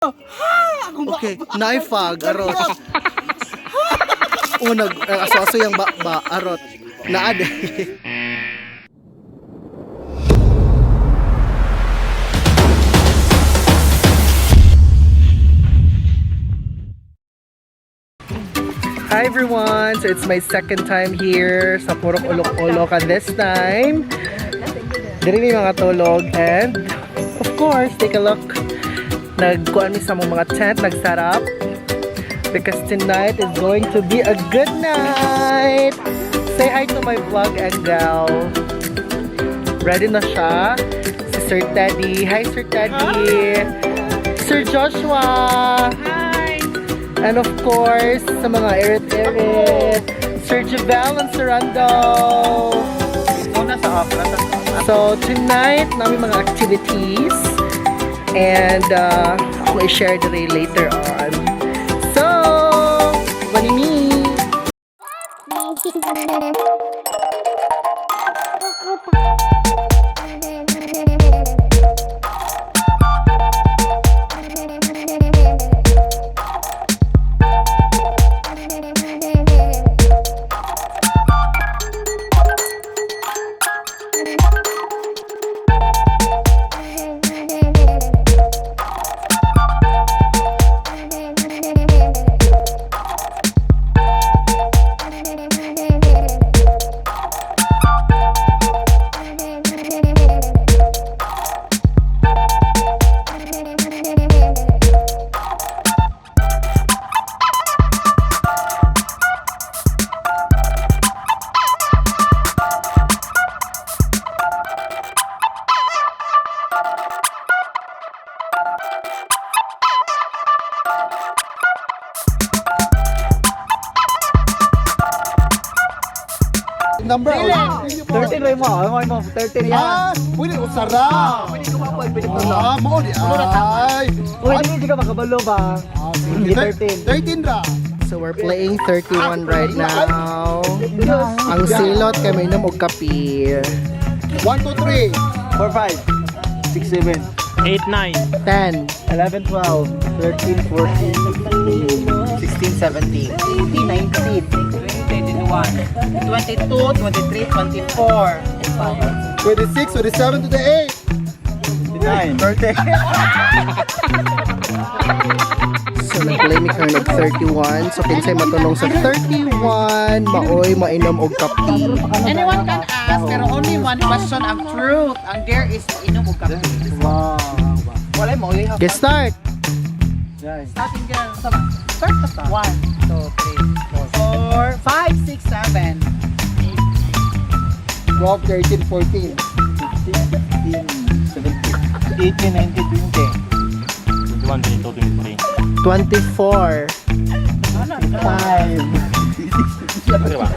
Okay, naifag, arot. O, nag, aso-aso yung ba, arot. Naad. Hi everyone! So it's my second time here sa Purok Olok-Olok and this time, diri mi mga tulog and of course, take a look. Nagkuan mi sa mga tent, nag-set up because tonight is going to be a good night! Say hi to my vlog, Angel. Ready na siya. Si Sir Teddy. Hi, Sir Teddy. Sir Joshua. And of course, sa mga irit-irit, Sir Javel and Sir Randall. Una sa opera. So, tonight, namin mga activities. And, ako i-share dire later on. So, manini! Number 13 rin mo. Ano mo? 13 yan. Ah, pwede usara. Pwede ko pa, pwede ko. Ah, mo di ay. Uy, hindi ka makabalo ba? Hindi 13. 13 ra. So, we're playing 31 right now. Ang silot kay may inom og kape. 1 2 3. 4, 5, 6, 7, 8, 9. 10. 11, 12, 13, 14, 15, 16, 17, 18, 19, 20, 21, 22, 23, 24, 26, 27, 28. 29, 30. So, nag-play mi karon og 31. So, kinsay matunong sa 31, maoy mainom og kape. Anyone can ask, pero only one question ang truth. Ang there is inom og kape. Wow. Wala mo, uy. Get start! Starting girl. Start na ta. 1, 2, 3, 4, 5, 6, 7. 12, 13, 14. 15, 16, 17, 18, 19, 20. 21, 22, 23. 24. 5. Diba?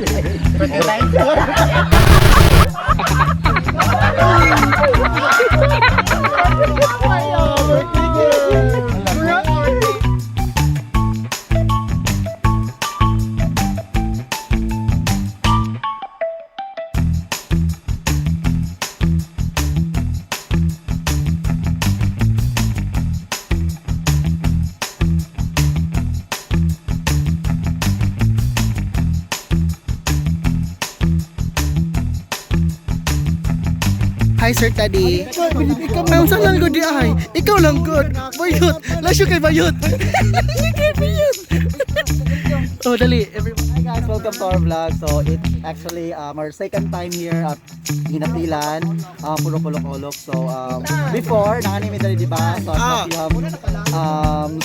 Hi, Sir Teddy. Ay, unsa lang gud di ay? Ikaw lang gud. Bayot. Lasyo kay bayot. Lasyo kay bayot. Oh, dali. Everyone. Hi guys, welcome to our vlog. So it's actually our second time here at Ginatilan, Purok Olok. So before, nakanimi dali di ba? So as you have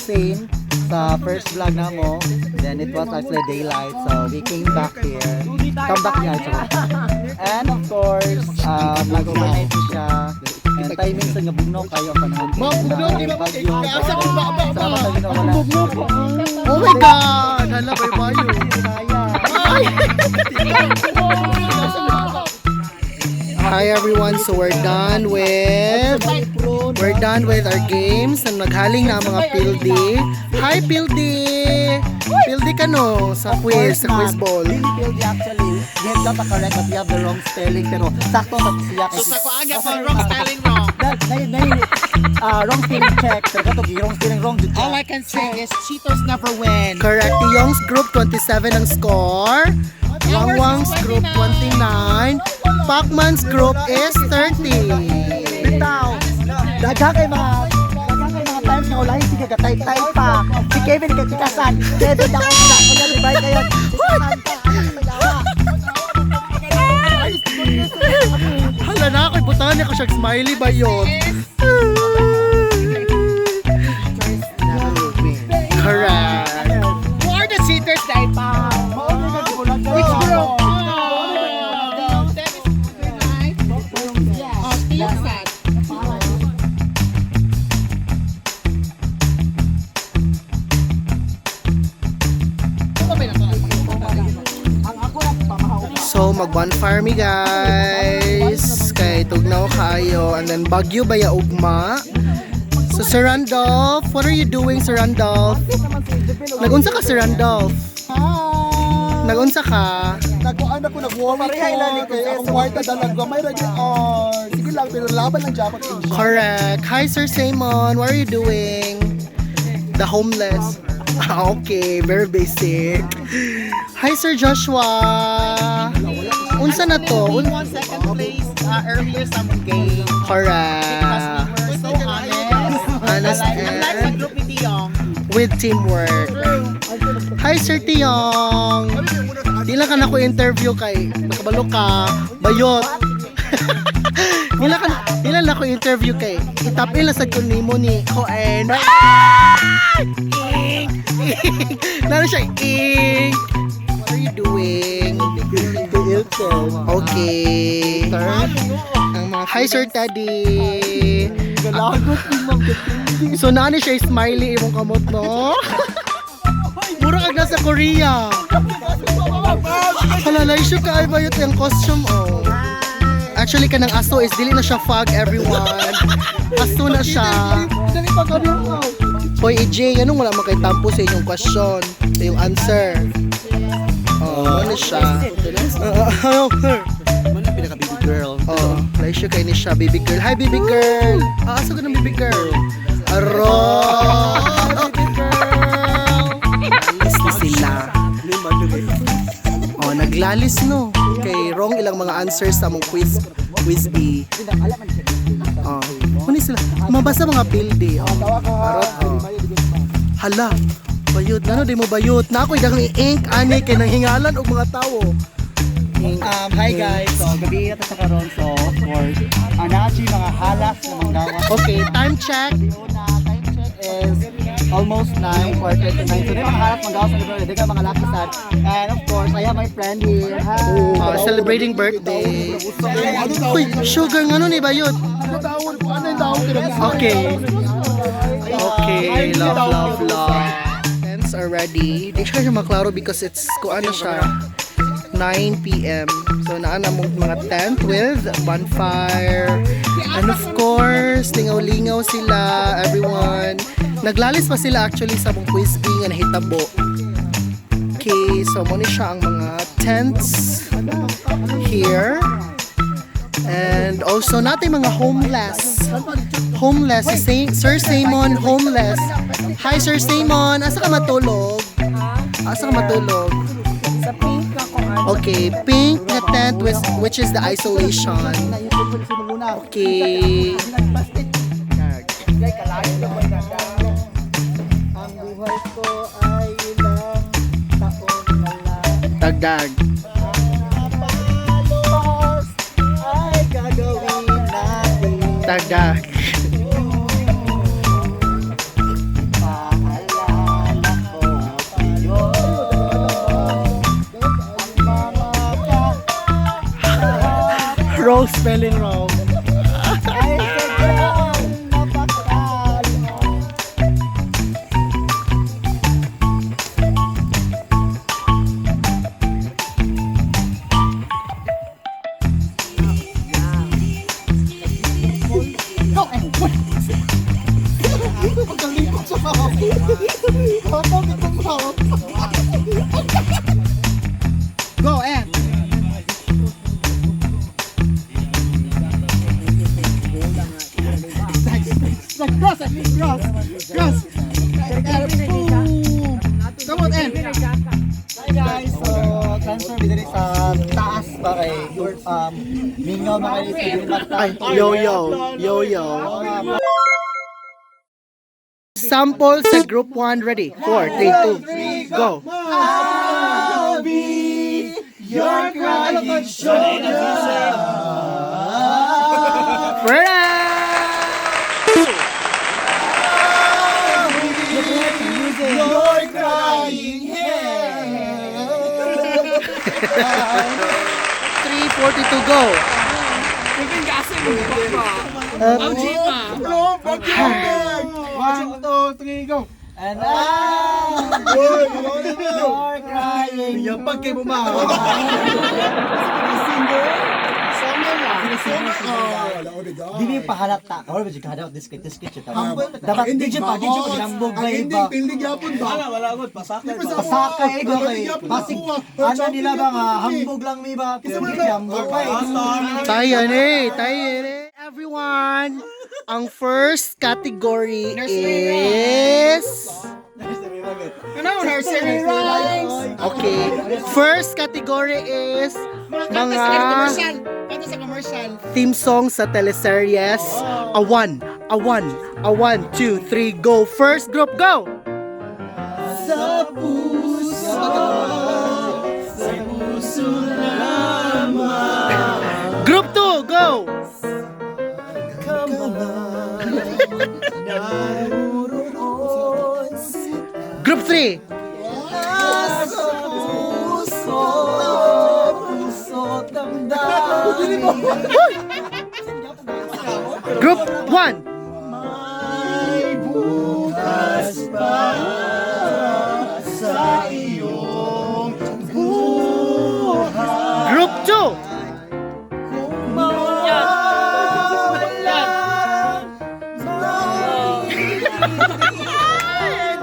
seen sa first vlog na mo, then it was actually daylight. So we came back here. Come back here actually. And of course, nag-overnight po siya. And timing sa nga bugnaw kayo ang panahon. Mabugnaw, di ba? Bagyo. Kaasa kung ba ba ba. Salamat sa Ginoo, wala. Oh my God! Hala, bay bayo. Hi everyone. So we're done with our games and naghaling na ang mga pildi. Hi Pildi. Pildi ka no sa quiz ball. Really Pildi actually. We have got the correct but we have the wrong spelling pero sakto sa siya. So sa kuan wrong spelling wrong. Na, na, na, Wrong spelling check. Pero kato wrong spelling wrong jud. All I can say is cheaters never win. Correct. Tiyong's group 27 ang score. Wangwang's group 29. Pacman's group is 30. Bitaw. Daghan kay mga times nga ulahin sige gatay-tay pa. Si Kevin kay tikasan. Kevin dako sa kunya ribay kayo. Tikasan ka, anak sa yawa. Hala na ako'y butangan niya ko siya smiley ba yun? Correct. Who are the cheaters, Dai pa? Which group? Oh, Tiyong sad. So, mag-bonfire mi guys. Kay tugnaw kaayo. And then, Bagyo baya ugma. So, Sir Randolph, what are you doing, Sir Randolph? Nagunsa ka, Sir Randolph? Nagunsa ka? Nagkuan ako, nag-worry ko. Kay akong white na dalag. Gamay ra gyud. Oh, sige lang, pero laban lang Japan Asia. Correct. Hi, Sir Simon. What are you doing? The homeless. Ah, okay, very basic. Hi, Sir Joshua. Unsa na to? We won second place earlier sa among game. Correct. Because we were so honest. Honest Unlike sa and group ni Tiyong. with teamwork. Hi, Sir Tiong. Di lang ka na ko interview kay nakabalo ka, bayot. Di lang na ko interview kay itapil na sad ko nimo ni Koen. Ah! Ink! Ink! Lalo siya, ink! What are you doing? Okay. Hi, Sir Teddy. So, naani siya smiley imong kamot, no? Mura kag nasa Korea. Hala, laisyo ka ay bayot yung costume, oh. Actually, kanang aso is dili na siya fog, everyone. Aso na siya. Hoy, AJ, anong wala man kay tampo sa inyong question, sa iyong answer? Oh, ano siya? Ano pinaka baby girl? Oh, laisyo kay ni siya, baby girl. Hi, baby girl. Ah, asa ka ng baby girl? Aro! Baby girl! Alis na sila. Oh, naglalis no. Kay wrong ilang mga answers sa among quiz quiz B. Oh, muni sila. Mabasa mga build eh. Oh. Arot, oh. Hala. Bayot nano di mo bayot. Na ako'y daghang ink ani kay nanghingalan og mga tawo. Ink. Hi guys. So gabi na ta sa karon. So of course, anachi mga halas na manggawa. Okay, time check. Una, time check is almost 9, 8:45. So, di mga halas manggawa sa libro. Di ka mga lakisan. And of course, I have my friend here. Hi. Oh, celebrating birthday. Uy, sugar nga nun eh, bayot. Okay. Okay, love, love, love. Tents are ready. Di siya maklaro because it's kung ano siya, 9 p.m. So, naan na mong mga tent with bonfire. And of course, lingaw-lingaw sila, everyone. Naglalis pa sila actually sa mong quiz bee nga nahitabo. Okay, so mo ni siya ang mga tents here. And also natin mga homeless. Homeless. Si Sir Simon, homeless. Hi, Sir Simon. Asa ka matulog? Asa ka matulog? Sa pink na ko. Okay, pink na tent which is the isolation. Okay. Ang buhay ko ay ilang taon na lang. Dagdag. Palos ay gagawin natin. Dagdag. Paalala ko sa'yo. Ang mga Wrong spelling wrong. ay sadyang mapakal. Go, and. Cross. Cross. Boom. Come on, end. Hi guys, so transfer mi diri sa taas ba kay mingaw mga diri. Ay, yo yo, yo yo. Sample sa group 1 ready. 4, 3, 2, go. I'll be your crying shoulder. Ready! Your crying hand. 3:42, go. No, back to back. One, two, three, go. And I'll be your crying. Yapag kay mo. Summer lang. Summer. Oh, wala Dili pa halata. Kawal ba jud ka discreet discreet jud. Dapat di jud pa di jud pa ginambog Ang ba ending iba. building yapon ba? Wala, wala gud pasakay. Pasakay ko kay basig ano nila ba nga hambog lang mi ba? Pero di hambog pa eh. Tayo ni, tayo ni. Everyone, ang first category is Ano, nursery rhymes. Okay. First category is Kanta sa mga commercial. Kanta sa commercial. Theme song sa teleseries. A one, a one, a one, two, three, go. First group, go! Sa puso, sa puso lamang. Group 2, go! Ka man naroon. Group 3, Sa puso, puso damdamin. Group 1, May bukas pa sa iyong buhay. Group 2, Kung mawala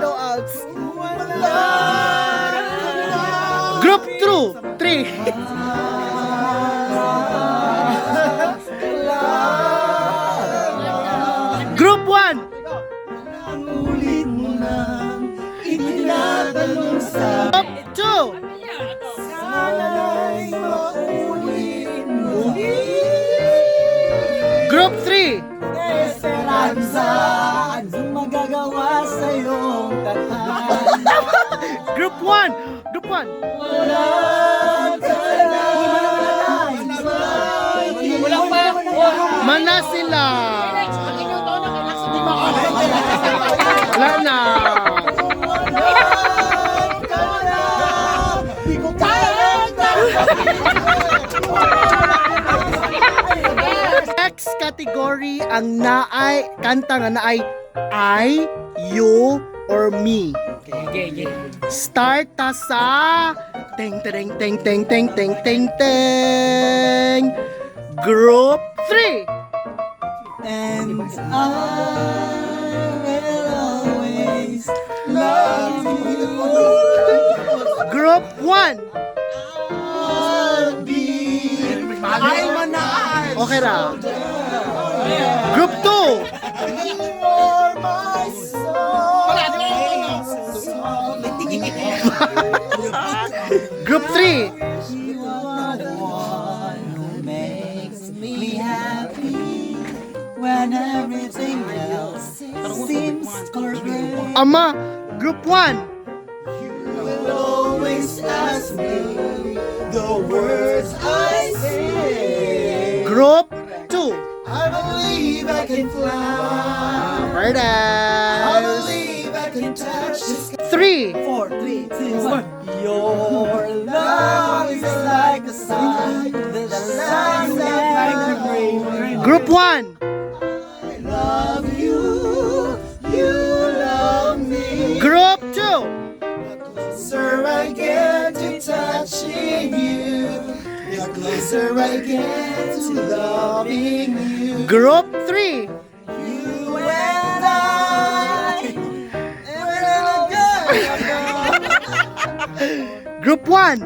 no outs. Wala. Group 2, 3, Group 1, Ulit mo nang itinatanong sa Group 2, sana'y maulit muli. Group 3, Esperanza, anong magagawa sa iyong tatan? Group 1, Group 1. Wala ka na. Wala pa. Mana sila. Wala na. Wala ka na. Di ko kaya na. Next category ang naay kanta nga naay I, you, or me. Okay. Start ta sa ting ting ting ting ting ting ting ting. Group 3. And I will always love you. Group 1. I'll be Ay, manaan. Okay ra. Group 2. You are my soul. Group 3. You are the one who makes me happy when everything else seems correct. Ama, Group 1. You will always ask me the words I say. Group 2. I believe I can fly. I Paradise. believe I can touch the sky. 3. 4, 3, 2, 1. Your love is like the sun, the sun like the rain. Group 1. I love you, you love me. Group 2. Closer I get to touching you, the closer I get to loving you. Group 3. You and I, and Group 1. I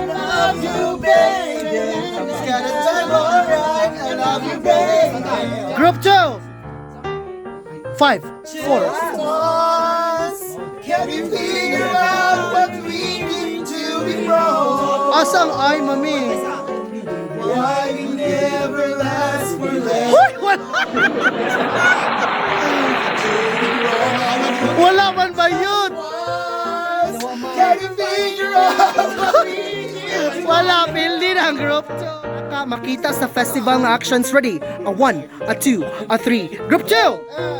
love you, baby. It's gotta time, alright. I love you, baby. Group 2. 5, 4. Can you figure out what we keep doing wrong? Asang ay, mami? Why we never last for less? Hoy, wala! Wala man ba yun? Can you figure out what we keep Wala, pildi na ang group 2. Makita sa festival ng actions ready. A 1, a 2, a 3. Group 2!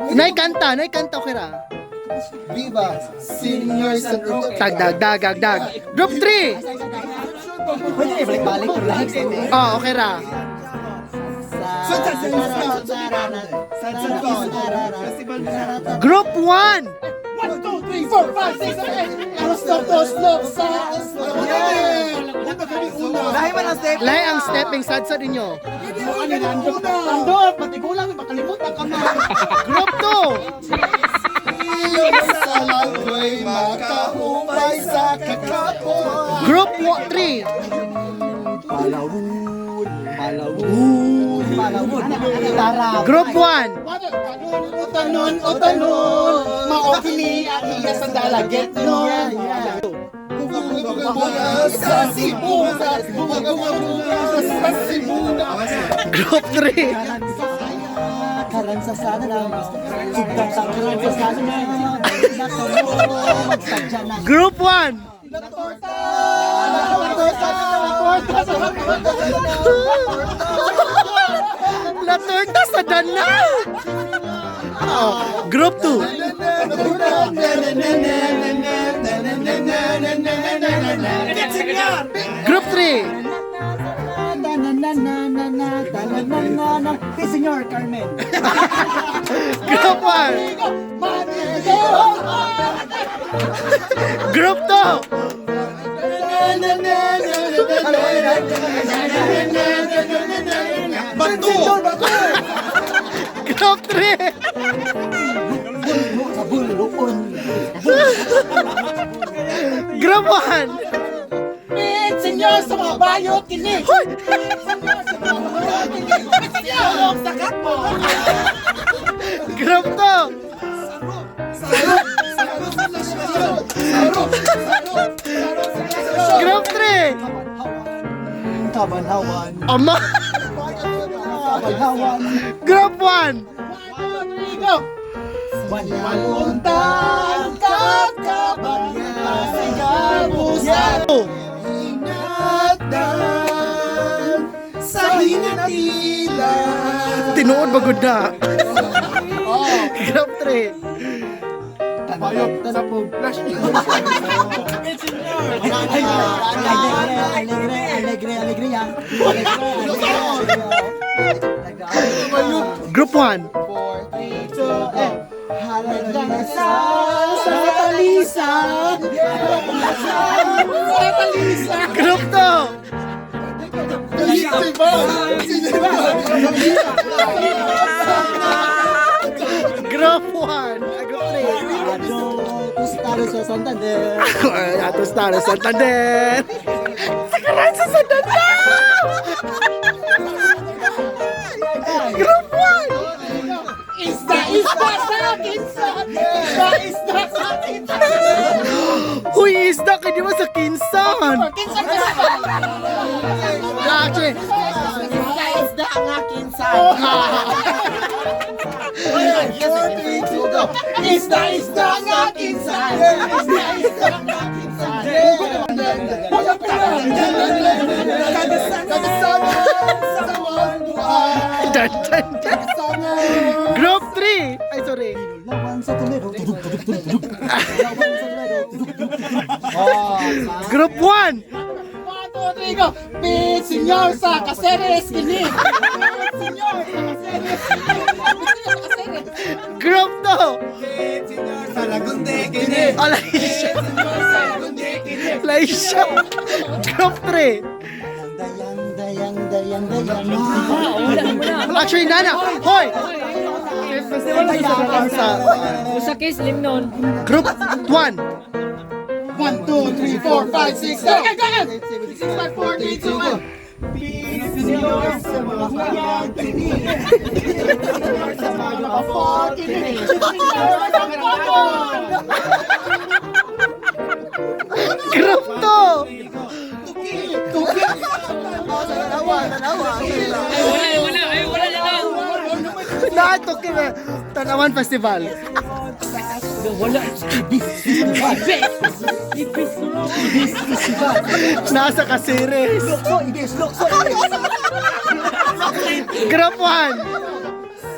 Nay kanta, nay kanta okay ra. Viva Senior San Roque. Tag, dag, dag, dag, dag. Group 3! Pwede na ibalik-balik pero lahig sa ito. Oh, okay ra. Group 1! 1, 2, 3, 4, 5, 6, 7, 8. Aros dos, love, sa. Lahi man ang step. Lay ang stepping sad sa inyo. Tandor, patigulang, makalimutan ka na. Group 2! Sa lagway, makaupay sa kakapon. Group 3! Palawud, palawud, palawud. Tara. Group 1! Utanon, utanon, maokini ang iya sa dalaget nun. Bunga sa Cebu. Bunga bunga sa Cebu. Group 3! Karan sa sana na. Sugdan sa karan sa sana na. Magsadya na. Group 1! La torta sa Danau! Oh, group 2! Group 3! Na na na na na na na na na na. Hey, Senyor Carmen. Group 1! Group 2! Bato! Group 3! Sa buluon. Group 1! Senyor, sa mga bayo, kini. Hoy! Senyor, sa mga bayo, kini. Senyor, sa kapo. Group 2! Group 3! Kabanhawan. Ama! Kabanhawan. Group 1! Puntang kakabanhawan. Ingatan sa hinatilan. Tinuod ba gud na? Group 3! Sa Alegre, alegre, alegre, alegria. Alegre, alegre. Group 1! 4, 3, 2, eh. Halaga sa talisa. Sa talisa. Group 2! Group 1! Group 3! Adyo, tostado sa Santander. Atos na Santander! Sakaran sa Santander! Group 1! Isda, isda sa akin, sa Isda, isda sa akin. Uy, isda ka di ba sa Kinsan? Kinsa ka sa Actually, Isda, isda nga kinsa. Isda, isda nga kinsa. Isda, isda nga kinsa. dun, dun, dun. Group 3! Ay, sorry. Lawan sa Toledo. Tudug, tudug, tudug, tudug. Lawan sa Toledo. Tudug, tudug, tudug. Oh, Group 1! 1, 2, 3, go! Pit, senyor, sa Caceres, kini! Pit, senyor, sa Caceres, kini! Pit, senyor, sa Caceres! Group 2! Alay siya. Alay siya. Group 3! Dayang, dayang, dayang, dayang. Actually, Nana! Hoy! Festival sa Usa case limnon. Group 1! 1, 2, 3, 4, 5, 6, 7, 8, 6, 5, 4, 3, 2, 1. Senyor sa mga huyag kini. Senyor sa mga naka-fall kini. Senyor sa mga kapon. Group 2. Tuki! Tanawa, tanawa. Ay, wala, wala. Ay, wala na lang. Lahat tuki na. Tanawan Festival. Wala. Ibis. Nasa Caceres. Lukso, ibis, lukso, ibis. Group 1.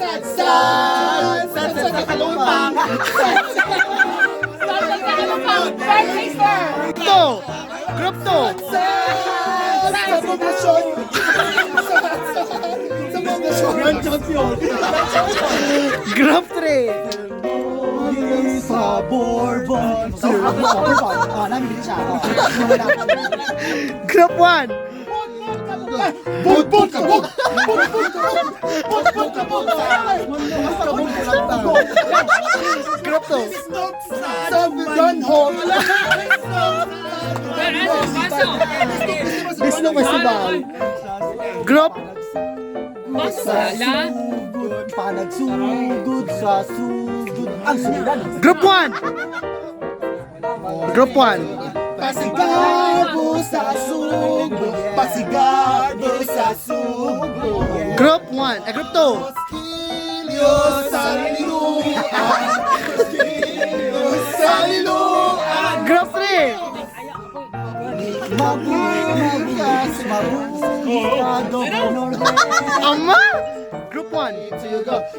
Sad, sad, sad sa kalumpang. Sad, sad sa kalumpang. Five sister. 2. Group 2. Sad sa poblasyon. Sad sa poblasyon. Grand champion. Group 3. Sa Bourbon. Sa Bourbon. Oh, namin din siya. Oh. Group 1. Bug, bug, kabog! Bug, bug, kabog! Bug, bug, kabog! Kabog, kabog! Group 2. Sa Dunhol! Ano, paso. Bisno Festival. Group Paso Sa wala. sugod, panagsugod, sa sugod. Ang sudan. Group 1. Group 1. Pasigabo sa Sugbo! Pasigabo sa Sugbo! Group 1. Eh, group 2. Kilyo sa liluan! Kilyo sa liluan! Group 3. Mabuhay, mabuhay ka, Governor. Ama! Group 1.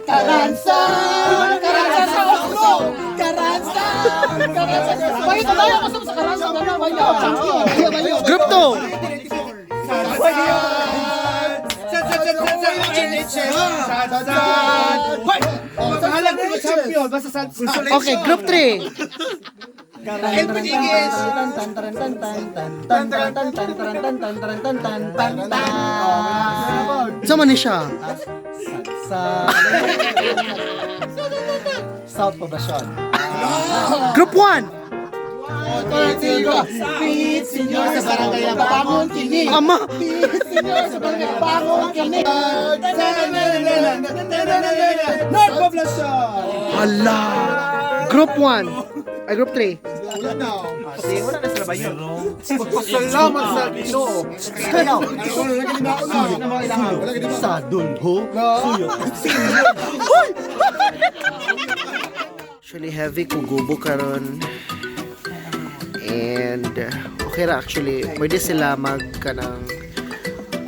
Karansa! Karansa sa Oslo! Karansa! Karansa sa Oslo! Bakit tayo ako sa karansa? Champion. Group 2. Champion. Basta sad. Okay, group 3. Sa man ni siya? Sa South Poblacion. Group 1. Pete Senior sa barangay Labangon kini. Ama! Pete Senior sa barangay Labangon kini. North Poblacion. Hala! Group 1. Ay, group 3. Wala na. Wala na sila ba yun? Salamat sa Ginoo. Sa dulho, suyo. Actually, heavy kugubo karon. And okay ra actually. Pwede sila mag kanang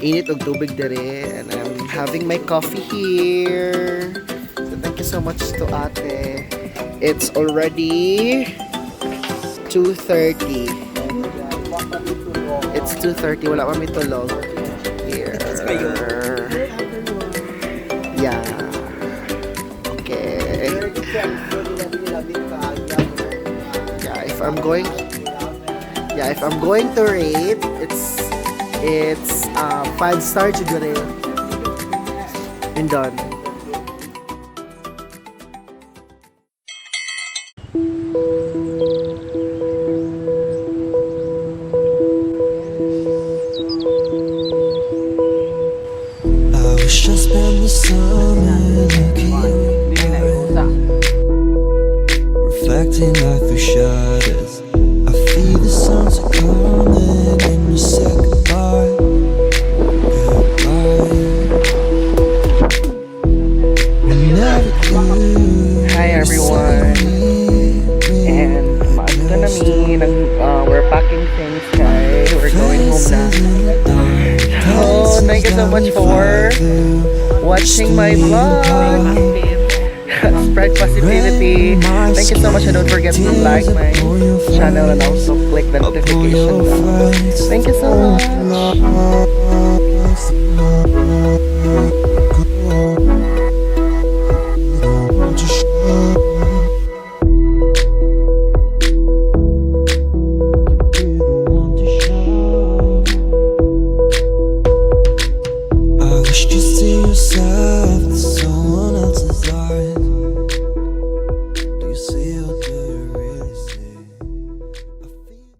init og tubig dere and I'm having my coffee here. So thank you so much to ate. It's already 2:30. It's 2:30. Wala pa mi tulog. Here. Yeah. Okay. Yeah, if I'm going to rate, it's 5 star jud rin. And done. I wish I spent the summer looking reflecting life through shutters. I feel the sunset coming in your say goodbye, goodbye. We never do. Hi everyone. And maaga na mi nag we're packing things kay we're going home na. Oh, thank you so much for watching my vlog. Spread positivity. Thank you so much and don't forget to like my channel and also click the notification bell. Thank you so much.